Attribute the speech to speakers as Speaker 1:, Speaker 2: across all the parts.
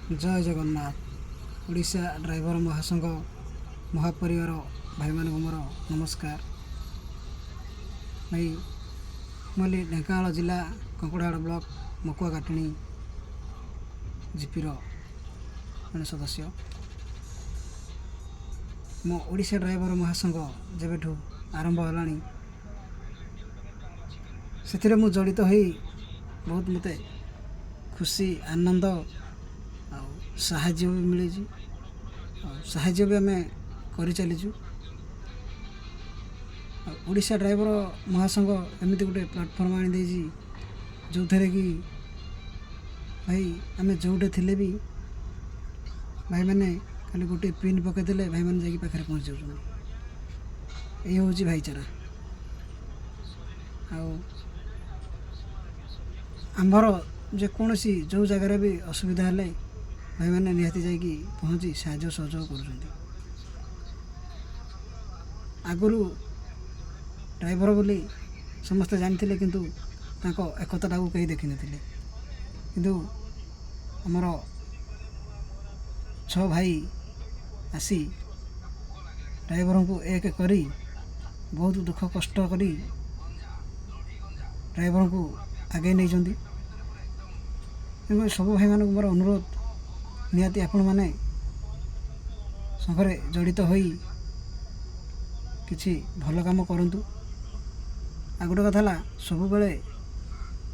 Speaker 1: ଜୟ Jagannath. Odisha driver ମହାସଂଘ ମହାପରିବାର ଭାଇମାନଙ୍କୁ ମୋର ନମସ୍କାର। ଭାଇ, ମୁଁ ହେଲି ଢେଙ୍କାନାଳ ଜିଲ୍ଲା କଙ୍କଡ଼ାହାଡ଼ ବ୍ଲକ ମକୁଆ କାଟଣୀ ଜିପିର ଜଣେ ସଦସ୍ୟ। ମୋ ଓଡ଼ିଶା ଡ୍ରାଇଭର ମହାସଂଘ ଯେବେଠୁ ଆରମ୍ଭ ହେଲାଣି, ସେଥିରେ ମୁଁ ଜଡ଼ିତ ହୋଇ ବହୁତ ମୋତେ ଖୁସି, ଆନନ୍ଦ ଆଉ ସାହାଯ୍ୟ ବି ମିଳିଛି ଆଉ ସାହାଯ୍ୟ ବି ଆମେ କରିଚାଲିଛୁ। ଆଉ ଓଡ଼ିଶା ଡ୍ରାଇଭର ମହାସଂଘ ଏମିତି ଗୋଟେ ପ୍ଲାଟଫର୍ମ ଆଣିଦେଇଛି, ଯେଉଁଥିରେ କି ଭାଇ, ଆମେ ଯେଉଁଠି ଥିଲେ ବି ଭାଇମାନେ ଖାଲି ଗୋଟିଏ ପିନ୍ ପକାଇଦେଲେ ଭାଇମାନେ ଯାଇକି ପାଖରେ ପହଞ୍ଚି ଯାଉଛନ୍ତି। ଏଇ ହେଉଛି ଭାଇଚାରା। ଆଉ ଆମ୍ଭର ଯେକୌଣସି ଯେଉଁ ଜାଗାରେ ବି ଅସୁବିଧା ହେଲେ ଭାଇମାନେ ନିହାତି ଯାଇକି ପହଞ୍ଚି ସାହାଯ୍ୟ ସହଯୋଗ କରୁଛନ୍ତି। ଆଗରୁ ଡ୍ରାଇଭର ବୋଲି ସମସ୍ତେ ଜାଣିଥିଲେ, କିନ୍ତୁ ତାଙ୍କ ଏକତାଟାକୁ କେହି ଦେଖିନଥିଲେ। କିନ୍ତୁ ଆମର ଛଅ ଭାଇ ଆସି ଡ୍ରାଇଭରଙ୍କୁ ଏକ କରି, ବହୁତ ଦୁଃଖ କଷ୍ଟ କରି ଡ୍ରାଇଭରଙ୍କୁ ଆଗେଇ ନେଇଛନ୍ତି। ତେଣୁ ସବୁ ଭାଇମାନଙ୍କୁ ମୋର ଅନୁରୋଧ, ନିହାତି ଆପଣମାନେ ସଂଘରେ ଜଡ଼ିତ ହୋଇ କିଛି ଭଲ କାମ କରନ୍ତୁ। ଆଉ ଗୋଟେ କଥା ହେଲା, ସବୁବେଳେ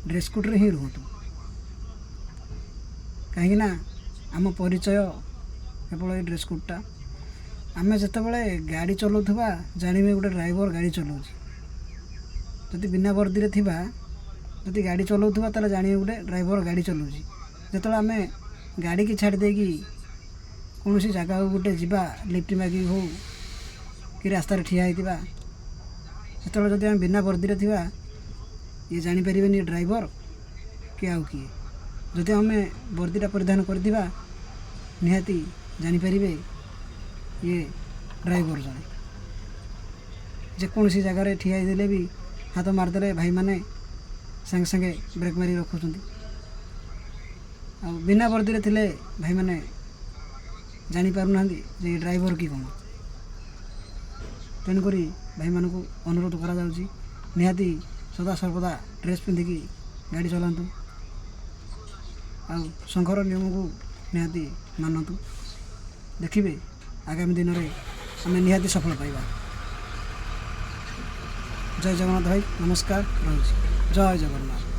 Speaker 1: ଡ୍ରେସ୍ କୋଡ଼୍ରେ ହିଁ ରୁହନ୍ତୁ, କାହିଁକିନା ଆମ ପରିଚୟ କେବଳ ଏଇ ଡ୍ରେସ୍ କୋଡ଼୍ଟା। ଆମେ ଯେତେବେଳେ ଗାଡ଼ି ଚଲାଉଥିବା, ଜାଣିବେ ଗୋଟେ ଡ୍ରାଇଭର ଗାଡ଼ି ଚଲାଉଛି। ଯଦି ବିନା ବର୍ଦ୍ଦିରେ ଥିବା, ଯଦି ଗାଡ଼ି ଚଲାଉଥିବା, ତାହେଲେ ଜାଣିବେ ଗୋଟେ ଡ୍ରାଇଭର ଗାଡ଼ି ଚଲାଉଛି। ଯେତେବେଳେ ଆମେ ଗାଡ଼ିକି ଛାଡ଼ି ଦେଇକି କୌଣସି ଜାଗାକୁ ଗୋଟେ ଯିବା, ଲିଫ୍ଟ ମାଗିକି ହଉ କି ରାସ୍ତାରେ ଠିଆ ହେଇଥିବା, ସେତେବେଳେ ଯଦି ଆମେ ବିନା ବର୍ଦ୍ଦିରେ ଥିବା, ଇଏ ଜାଣିପାରିବେନି ଡ୍ରାଇଭର କି ଆଉ କିଏ। ଯଦି ଆମେ ବର୍ଦ୍ଦିଟା ପରିଧାନ କରିଥିବା, ନିହାତି ଜାଣିପାରିବେ ଇଏ ଡ୍ରାଇଭର ଜଣେ। ଯେକୌଣସି ଜାଗାରେ ଠିଆ ହେଇଦେଲେ ବି ହାତ ମାରିଦେଲେ ଭାଇମାନେ ସାଙ୍ଗେ ସାଙ୍ଗେ ବ୍ରେକ୍ ମାରି ରଖୁଛନ୍ତି। ଆଉ ବିନା ବର୍ଦ୍ଦିରେ ଥିଲେ ଭାଇମାନେ ଜାଣିପାରୁନାହାନ୍ତି ଯେ ଏ ଡ୍ରାଇଭର କି କ'ଣ। ତେଣୁକରି ଭାଇମାନଙ୍କୁ ଅନୁରୋଧ କରାଯାଉଛି, ନିହାତି ସଦା ସର୍ବଦା ଡ୍ରେସ୍ ପିନ୍ଧିକି ଗାଡ଼ି ଚଲାନ୍ତୁ ଆଉ ସଂଘର ନିୟମକୁ ନିହାତି ମାନନ୍ତୁ। ଦେଖିବେ, ଆଗାମୀ ଦିନରେ ଆମେ ନିହାତି ସଫଳ ପାଇବା। ଜୟ ଜଗନ୍ନାଥ ଭାଇ, ନମସ୍କାର, ରହୁଛି। ଜୟ ଜଗନ୍ନାଥ।